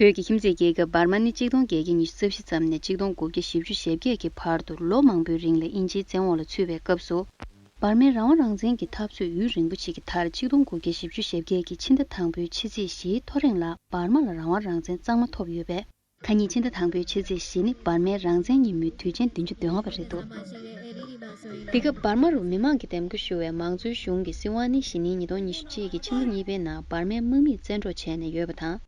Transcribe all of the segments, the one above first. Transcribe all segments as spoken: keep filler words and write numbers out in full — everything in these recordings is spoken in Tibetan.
བོད་ཀྱི་ཁྱིམ་མཚེས་རྒྱལ་ཁབ་འབར་མ་ནི་གཅིག་སྟོང་བརྒྱད་བརྒྱ་ཉི་ཤུ་རྩ་བཞི་ཙམ་ནས་གཅིག་སྟོང་དགུ་བརྒྱ་བཞི་བཅུ་ཞེ་བརྒྱད་ཀྱི་བར་དུ་ལོ་མང་པོའི་རིང་ལ་དབྱིན་ཇིའི་བཙན་འོག་ལ་ཚུད་པའི་སྐབས་སུ། འབར་མའི་རང་དབང་རང་བཙན་གྱི་འཐབ་རྩོད་ཡུན་རིང་པོ་ཞིག་གི་མཐར་གཅིག་སྟོང་དགུ་བརྒྱ་བཞི་བཅུ་ཞེ་བརྒྱད་ཀྱི་ཕྱི་ཟླ་དང་པོའི་ཕྱི་ཚེས་བཞིའི་ཐོ་རེངས་ལ་འབར་མ་ལ་རང་དབང་རང་བཙན་གཙང་མ་ཐོབ་ཡོད་པས། ཁ་ཉིན་ཕྱི་ཟླ་དང་པོའི་ཕྱི་ཚེས་བཞི་ནི་འབར་མའི་རང་བཙན་ཉིན་མོའི་དུས་ཆེན་བདུན་ཅུ་དོན་ལྔ་པ་རེད་འདུག། འདི་སྐབས་འབར་མ་རུ་མི་མང་གིས་འདེམས་བསྐོ་ཞུ་བའི་མང་གཙོའི་གཞུང་གི་སྲིད་དབང་ནི་གཞེས་ནིང་ཉིས་སྟོང་ཉི་ཤུ་གཅིག་གི་ཕྱི་ཟླ་གཉིས་པའི་ནང་འབར་མའི་དམག་མིས་བཙན་འཕྲོག་བྱས་ནས་ཡོད་པ་དང་།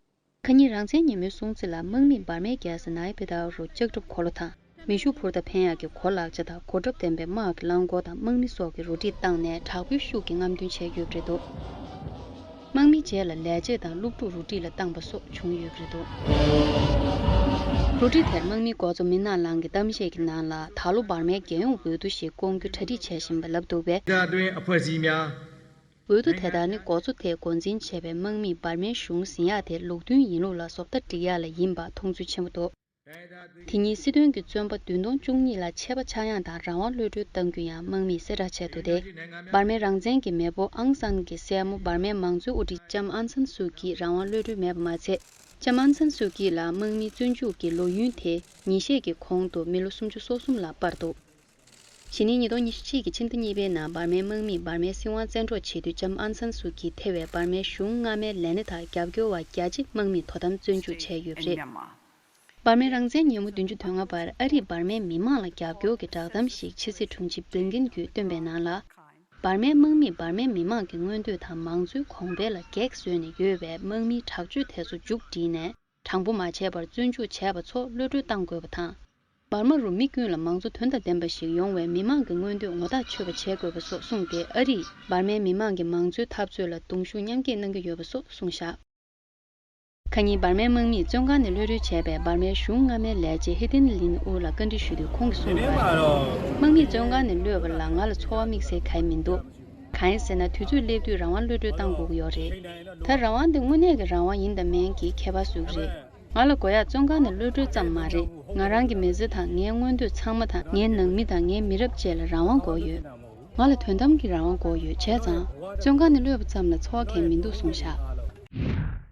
ཁ་ཉིན་རང་བཙན་ཉིན་མོའི་སྲུང་བརྩི་ལ་དམག་མིས་འབར་མའི་རྒྱལ་ས་ནའི་པེ་ཏའུ་རུ་ལྕགས་ཁྲབ་འཁོར་ལོ་དང་། མེ་ཤུགས་འཕུར་མདའ་འཕེན་ཡག་གི་གོ་ལག་ཆ་དང་གོ་ཁྲབ་ལྡན་པའི་དམག་གི་རླངས་འཁོར་དང་དམག་མི་སོགས་ཀྱི་རོ་སྒྲིག་བཏང་ནས་དྲག་པོའི་ཤུགས་ཀྱིས་རྔམ་སྟོན་བྱས་ཡོད་པ་རེད་འདུག། དམག་མིའི་རྗེས་ལ་ལས་བྱེད་དང་སློབ་ཕྲུག་རུ་སྒྲིག་ལ་བཏང་པ་སོགས་བྱུང་ཡོད་པ་རེད་འདུག། རུ་སྒྲིག་དེར་དམག་མི་འགོ་གཙོ་མི་ནག་ལང་གི་གཏམ་བཤད་ཀྱི་ནང་ལ་ད་ལོ་འབར་མའི་རྒྱལ་ཡོངས་འོས་བསྡུ་ཞིག་སྐོང་རྒྱུ་གྲ་སྒྲིག་བྱེད་བཞིན་པ་ལབ་འདུག་པས། འོས་བསྡུ་དེ་དག་ནི་འགོ་གཙོ་དེས་འགོ་འཛིན་བྱས་པའི་དམག་མིས་འབར་མའི་གཞུང་ཟིན་ཡག་དེ་ལུགས་མཐུན་ཡིན་ལུགས་ལ་བཟོ་ལྟ་སྒྲིག་ཡག་ལ་ཡིན་པ་མཐོང་ཚུལ་ཆེན་པོ་འདུག། དེ་ཉིན་སྲིད་དོན་གྱི་བཙོན་པ་བདུན་སྟོང་བཅུ་གཉིས་ལ་ཆད་པ་ཆག་ཡང་དང་རང་དབང་གློད་གྲོལ་གཏང་རྒྱུ་ཡང་དམག་མིས་གསལ་བསྒྲགས་བྱས་འདུག་སྟེ། འབར་མའི་རང་བཙན་གྱི་མེས་པོ་ཨང་སན་གྱི་སྲས་མོ་འབར་མའི་མང་གཙོའི་དབུ་ཁྲིད་ལྕམ་ཨང་སན་སུའུ་ཀྱིས་རང་དབང་གློད་གྲོལ་མེད་པ་མ་ཚད། ལྕམ་ཨང་སན་སུའུ་ཀྱི་ལ་དམག་མིའི་བཙོན་འཇུག་གི་ལོ་ཡུན་དེ་ཉིན་ཤས་ཀྱི་གོང་དུ་མི་ལོ་སུམ་ཅུ་སོ་གསུམ་ལ་སྤར་འདུག། གཞེས་ནིང་ཉིས་སྟོང་ཉི་ཤུ་གཅིག་གི་ཕྱི་ཟླ་གཉིས་པའི་ནང་འབར་མའི་དམག་མིས་འབར་མའི་སྲིད་དབང་བཙན་འཕྲོག་བྱེད་དུས་ལྕམ་ཨང་སན་སུའུ་ཀྱི་ཐེ་བའི་འབར་མའི་གཞུང་སྔ་མའི་ལས་སྣེ་དང་རྒྱབ་སྐྱོར་བ་བརྒྱ་གཅིག་དམག་མིས་དོ་དམ་བཙོན་འཇུག་བྱས་ཡོད་པ་རེད། འབར་མའི་རང་བཙན་ཉིན་མོ་བདུན་ཅུ་དོན་ལྔ་པར་ཨ་རིས་འབར་མའི་མི་མང་ལ་རྒྱབ་སྐྱོར་གྱི་བསྒྲགས་གཏམ་ཞིག་ཕྱི་སྲིད་དྲུང་ཆེ་བྷི་ལིན་ཀེན་གྱིས་བཏོན་པའི་ནང་ལ། འབར་མའི་དམག་མིས་འབར་མའི་མི་མང་གི་མངོན་འདོད་དང་མང་གཙོའི་གོང་འཕེལ་ལ་གེགས་བཟོས་ནས་ཡོད་པའི་དམག་མིའི་དྲག་སྤྱོད་དེ་ཚོ་མཇུག་བསྒྲིལ་ནས། དྲང་པོ་མ་བྱས་པར་བཙོན་འཇུག་བྱས་པ་ཚོ་གློད་གྲོལ་གཏང་དགོས་པ་དང་། འབར་མ་རུ་མི་ཀུན་ལ་མང་གཙོ་དོན་དང་ལྡན་པ་ཞིག་ཡོང་བའི་མི་མང་གི་མངོན་འདོད་ངོ་ཐག་ཆོད་པ་བྱེད་དགོས་པ་སོགས་གསུངས་ཏེ། ཨ་རིས་འབར་མའི་མི་མང་གི་མང་གཙོའི་འཐབ་རྩོད་ལ་གདུང་ཤུགས་མཉམ་སྐྱེད་གནང་གི་ཡོད་པ་སོགས་གསུངས་བཞག། ཁ་ཉིན་འབར་མའི་དམག་མིས་བཙོན་ཁང་ནས་གློད་གྲོལ་བྱས་པའི་འབར་མའི་གཞུང་སྔ་མའི་ལས་བྱེད་ཧི་ཏིན་ལིན་ཨུ་ལ་བཀའ་འདྲི་ཞུས་དུས་ཁོང་གིས་གསུངས་པར། དམག་མིས་བཙོན་ཁང་ནས་གློད་པ་ལ་ང་ལ་ཚོར་བ་དམིགས་བསལ་གང་ཡང་མི་འདུག། གང་ཡིན་ཟེར་ན། དུས་ཚོད་སླེབས་དུས་རང་དབང་གློད་གྲོལ་གཏང་དགོས་ཀྱི་ཡོད་རེད། ད་རང་དབང་འདི་དངོས་གནས་ཀྱི་རང་དབང་ཡིན་དང་མིན་གྱི་ཁྱད་པར་བཟོ་གི་རེད། ང་ལ་དགོས་ཡག་བཙོན་ཁང་ནས་གློད་གྲོལ་ཙམ་མ་རེད། ང་རང་གི་མི་ཚེ་དང་ངའི་མངོན་འདོད་ཚང་མ་དང་། ངའི་ནང་མི་དང་ངའི་མི་རབས་བཅས་ལ་རང་དབང་དགོས་ཡོད། ང་ལ་དོན་དམ་གྱི་རང་དབང་དགོས་ཡོད། བྱས་ཙང་། བཙོན་ཁང་ནས་གློད་པ་ཙམ་ལ་ཚོར་བ་གང་ཡང་མི་འདུག་གསུངས་བཞག།